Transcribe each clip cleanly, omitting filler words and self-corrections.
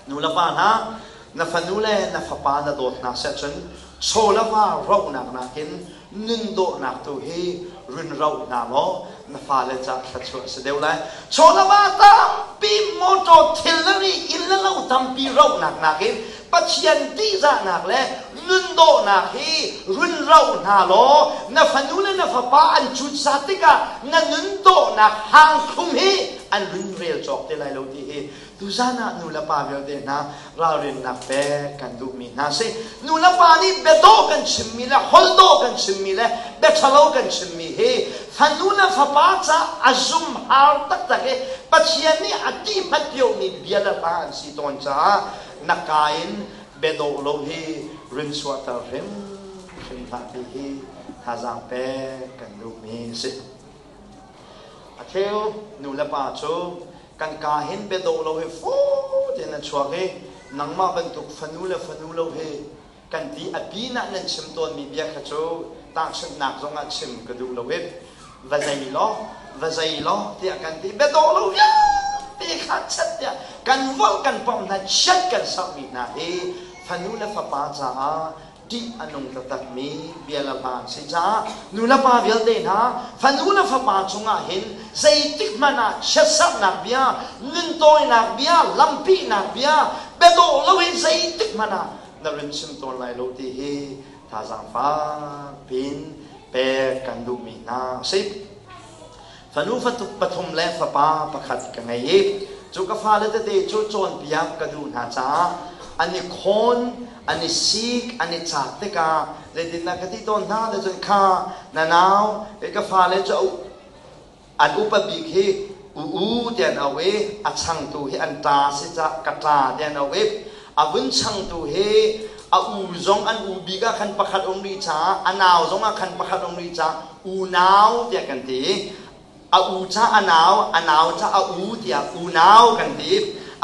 Nu le pa hna, na fanu le na fapa na dawt hna seh cun chaw le va rohnak nakin nun dawhnak tu hi run roh hna law na fale ca thluachuah a si deuh lai. Chaw le va tampi motor thil le ri inn le lo tampi rohnak nakin Pathian tihzahnak le nun dawhnak hi run roh hna law na fanu le na fapa an cutzat tikah na nun dawhnak hangthlum hi an run rel cawk te lai lo ti hi Tuzan ah nu le pa vialte hna ralrinnak pek kan duhmi hna si. Nu le pa nih biadawh kan chimmi le holh dawh kan chimmi le bia ṭhalo kan chimmi hi fanu le fapa ca a zumhar taktak i Pathian nih a ti hmat piomi bia le hla an si tawn caah na ka in biadawh lo hi rin chuahter hrimhrim hlah ti hi thazaang pek kan duhmi si. A cheu nu le pa cu kan ka hin biadawh lo hi faw tein a chuak i nangmah bantuk fanu le fanu lo hi kan ti a pinah nan chim tawnmi bia kha cu tahchunhnak zongah chim ka duh lo i va zei law va zei law tiah kan ti biadawh lo vialte kha chat tiah kan volh kan pom hna chiat kan serhmi hna hi fanu le fapa caah ṭih a nung taktakmi bia le hla an si caah nu le pa vialte hna fanu le fapa cungah hin zeitik hmanh ah chiatserhnak bia nuntawinak bia lampinak bia biadawh loin zeitik hmanh ah na run chim tawn lai lo ti hi thazaang fak piin pek kan duhmi hna a si. Fanu pathum le fapa pakhat ka ngei i cu ka fale tete cu cawnpiak ka duh hna caah an i khawn, an i sik, an i caak tikah zeitindah ka ti tawn hna ti cun kha na nau ka fale cu an upa bik hi u u ti an auh i a changtu hi an ṭa si cah ka ṭa ti an auh i a vun changtu hi a u zong an u bik ah khan pakhat um rih caah a nau zong ah khan pakhat um rih caah unau tiah kan ti. A u ca a nau, a nau ca a u tiah unau kan ti.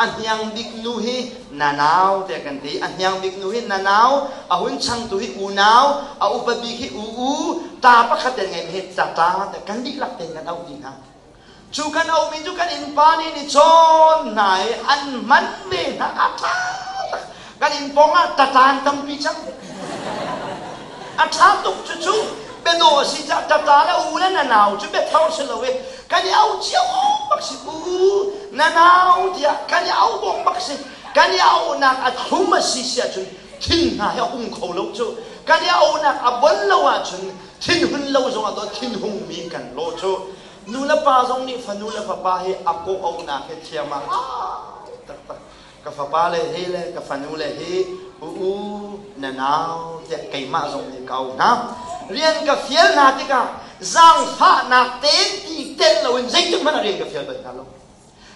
A hniang bik nu hi na nau tiah kan ti. A hniang bik nu hi na nau, a hun changtu hi unau, a upa bik hi u u, ta pakhat ten ngeimi hi tata tiah kan dihlak tein kan auh dih hna. Cu kan auhmi cu kan innpa nih ni cawn hna i an hman ve hna a ṭha tak. Kan inn pawng ah tatan tampi cang. A ṭha tuk cucu biadawh a si caah tata le u le na nau cu biathar si lo i kan i au cio bak si u na nau tiah kan i au bawk bak si kan i auhnak a thlum a si si ahcun thin hna hi a hung kho lo cu kan i auhnak a bon lo ahcun thinhun lo zongah dawt thinhungmi kan lawh cu nu le pa zong nih fanu le fapa hi a kawh-auhnak hi thiam ah taktak ka fapa le hi le ka fanu le hi u u na nau tiah keimah zong nih ka auh hna rian ka fial hna tikah zaangfahnak tein ti tel loin zeitik hmanh ah rian ka fial bal hna lo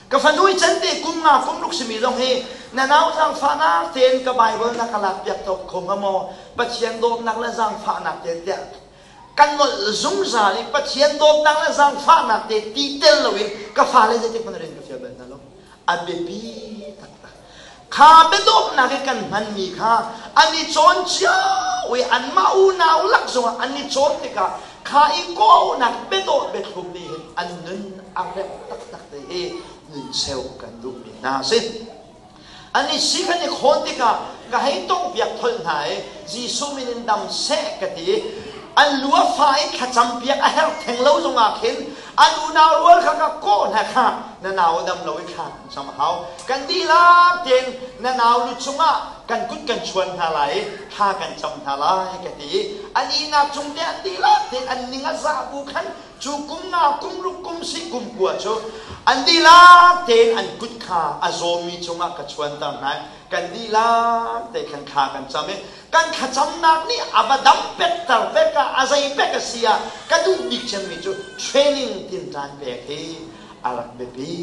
Ka fanu i cante kum nga kum ruk simi zong hi na nau zaangfahnak tein ka Bible na ka lakpiak tawk kho hnga maw? Pathian dawtnak le zaangfahnak tein tiah kan nolh zungzal i Pathian dawtnak le zaangfahnak te ti tel loin ka fale zeitik hmanh rian ka fial bal hna lo. A biapi taktak. Kha biadawtnak i kan hmanmi kha an i cawn cio i anmah unau lak zongah an i cawn tikah kha i kawhnak biadawt biathlum nih hin an nun a remh taktak te hi nun cheu kan duhmi hna a si. An i si kan i khawn tikah ka hei tongpiak tholh hna i Jesuh min in dam seh ka ti i an lu a fa i thlacam piak a herh theng lo zongah khin an unau rual kha ka kawh hna kha na nau dam lo i thla kan cam a hau kan dihlak tein na nau lu cungah kan kut kan chuan hna lai i thla kan cam hna lai ka ti i an ihnak cung te an dihlak tein an ning a zah bu khan cu kum nga kum ruk kum si kum kua cu an dihlak tein an kut kha a zawmi cungah ka chuanter hna kan dihlak te khan thla kan cam i kan thlacamnak nih a va dam petter pek ah a zei pek a si ah ka duh bik cemmi cu training tinṭan pek hi a rak biapi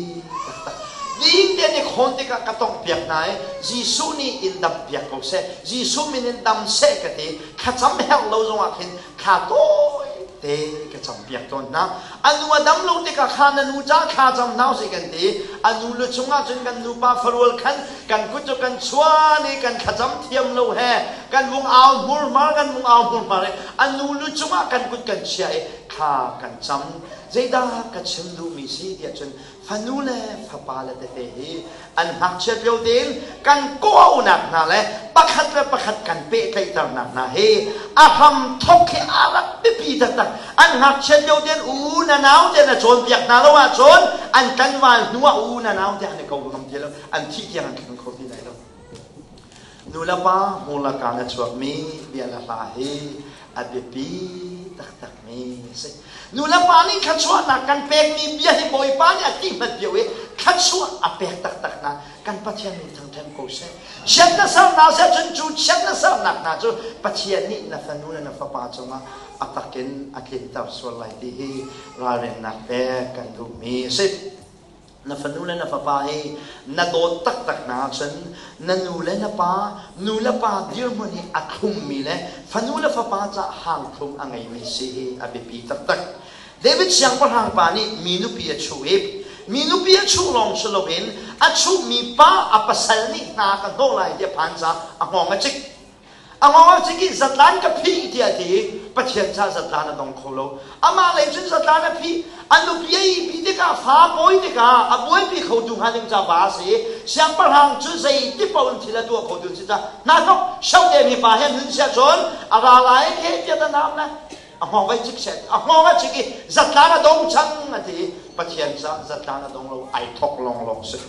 taktak. Ding te nih khawn tikah ka tongh piak hna i Jesuh nih in dam piak ko seh Jesuh min in dam seh ka ti thlacam herh lo zongah khin thla tawi te ka cam piak tawn hna a nu a dam lo tikah kha na nu ca thla cam hna usih kan ti a nu lu chungah cun kan nupa farual khan kan kut cu kan chuan i kan thlacam thiam lo he kan vung au hmurhmar kan vung au hmurhmar i a nu lu cungah kan kut kan chia i thla kan cam. Zeidah ka chim duhmi si tiah cun fanu le fapa le tete hi an ngakchiat lio tein kan kawhauhnak hna le pakhat le pakhat kan pehtlaihternak hna hi a hram thok hi a rak biapi taktak. An ngakchiat lio tein u na nau te na cawnpiak hna lo ahcun an tlanval hnu ah u na nau te an i ko ngam ti lo, an thih tiang an thleng kho ti lai lo. Nu le pa hmurlaka na chuakmi bia le hla hi a biapi taktakmi a si. Nu le pa nih thluachuahnak kan pekmi bia hi Bawipa nih a ti hmat lio i thluachuah a pek taktak hna. Kan Pathian min thangṭhat ko seh. Chiat na sernak seh cun cu chiat na sernak hna cu Pathian nih na fanu le na fapa cungah a takin a tlinter sual lai ti hi ralrinnak pek kan duhmi a si. Na fanu le na fapa hi na dawt taktak hna ahcun na nu le na pa, nu le pa dirhmun hi a thlummi le fanu le fapa caah hangthlum a ngeimi si hi a biapi taktak. David siangpahrang pa nih mi nupi a chuh i mi nupi a chuh lawng si loin a chuhmi pa a pasal nih hna ka hnawh lai ti a phan caah a hngawng a cik. A ngawng cik i zatlan ka phih tiah a ti i Pathian caah zatlan a dong kho lo. Amah lei cun zatlan a phih. A nupi a ihpi tikah fa pawi tikah a buaipi khotu hnga ding ca va a si i siangpahrang cu zeiti paoh in thil a tuah khotu an si caah hna hnok mi pa he nun siah cun a ra lai he tiah ta naam le a hngawng vai cik seh a hngawng a cik i zatlan a dong cang a ti i Pathian caah zatlan a dong lo ai thok lawnglawng si.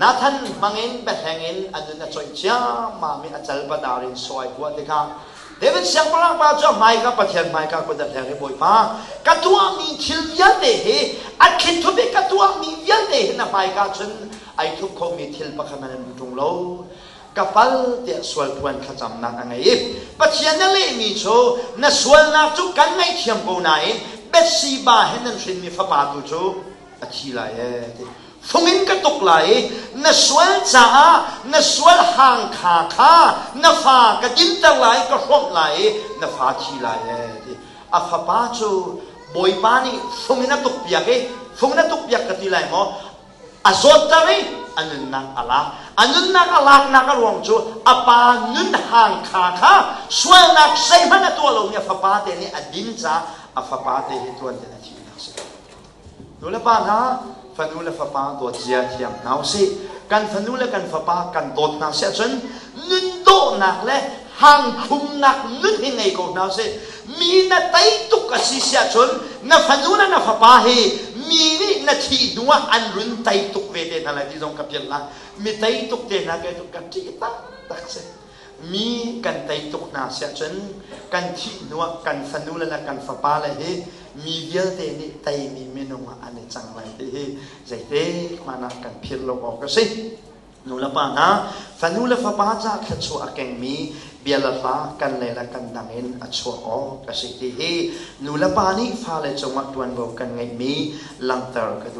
Nathan hmangin biahleng in a nun a coih ciammam i a cal padar in saw ai kuah tikah David siangpahrang pa cu a hmaika Pathian hmaika kut a hler i Bawipa ka tuahmi thil vialte hi a thlithup i ka tuahmi vialte hi na hmaika cun ai thup khomi thil pakhat hmanh an um ṭung lo ka pal tiah sualphuan thlacamnak a ngei i Pathian na lehmi cu na sualnak cu kan ngaihthiam ko nain Bethsheba he nan hrinmi fapa tu cu a thi lai ee ti fung in ka tuk lai i na sual caah na sual hang kha kha na fa ka dinter lai ka hrawmh lai i na fa thi lai ee ti a fapa cu bawipa nih fung in a tuk piak i fung in a tuk piak ka ti lai maw a zawtter i a nunnak a lak a nunnak a laknak a ruang cu a pa nun hang kha kha sualnak zeihmanh a tuah lomi a fapa te nih a din caah a fapa te hi tuan in a thihnak si Nulepa hna, fanu le fapa dawt zia thiam hna usih. Kan fanu le kan fapa kan dawt hna si ahcun nun dawhnak le hangthlumnak nun hi ngei ko hna usih. Mi na tei tuk a si si ahcun na fanu le na fapa hi mi nih na thih hnu ah an run tei tuk ve te hna lai ti zong ka pial la. Mi tei tuk te hna kai ka ṭih taktak si. Mi kan tei tuk hna si ahcun kan thih hnuah kan fanule le kan fapale hi mi vialte nih teimi minung ah an i cang lai ti hi zeitik hmanh ah kan philh lo awk a si. Nulepa hna, fanu le fapa ca thluachuah a kengmi bia le hla kan lei le kan dang in a chuah awk a si ti hi nulepa nih fale cungah ṭuanvo kan ngeihmi langhter ka duh.